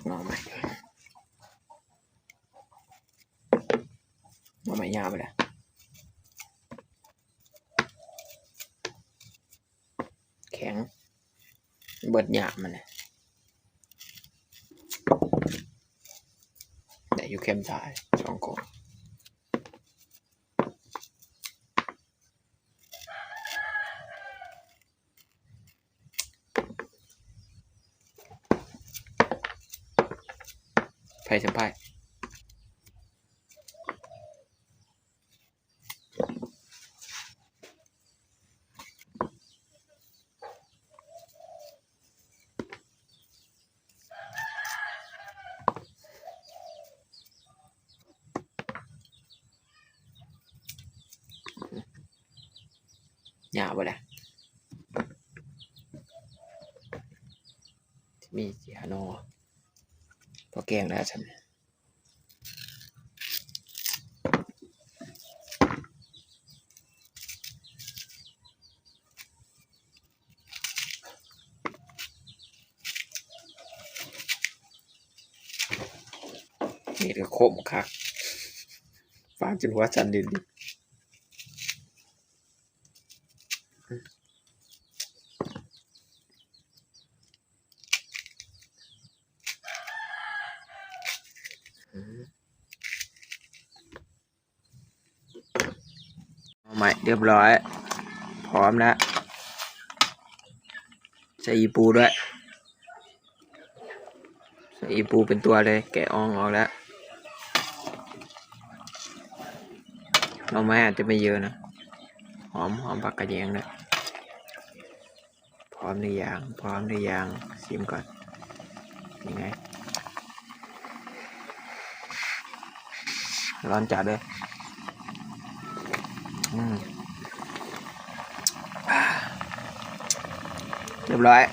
ໜໍ່ໄມ້ ໜໍ່ໄມ້ຍາວໄປແລ້ວ ແຂງ ເບິດຍາມມັນນະ ໄດ້ຢູ່ເຂັມທ້າຍສອງກົກ. ໄພສຳພາດ ຍາວບໍ່ລະ ມີສີ່ຫ້າໜໍ່ ພໍແກງແລ້ວຊັ້ນ. ມີດກໍຄົມຄັກ ຟາດຈົນຫົວສັ່ນດິນ. ໜໍ່ໄມ້ຮຽບຮ້ອຍ ພ້ອມແລ້ວ ໃສ່ອີ່ປູດ້ວຍ ໃສ່ອີ່ປູເປັນຕົວເລີຍ ແກະອ່ອງອອກແລ້ວ. ໜໍ່ໄມ້ອາດຈະໄມ່ເຢີະນະ ຫອມ ຫອມຜັກກະແຍງດ້ວຍ. ພ້ອມຫຼືຍັງ? ພ້ອມຫຼືຍັງ? ຊິມກ່ອນ ເປັນຍັງໄງ? ຮ້ອນຈັດເລີຍ. ອືມ ຮຽບຮ້ອຍ.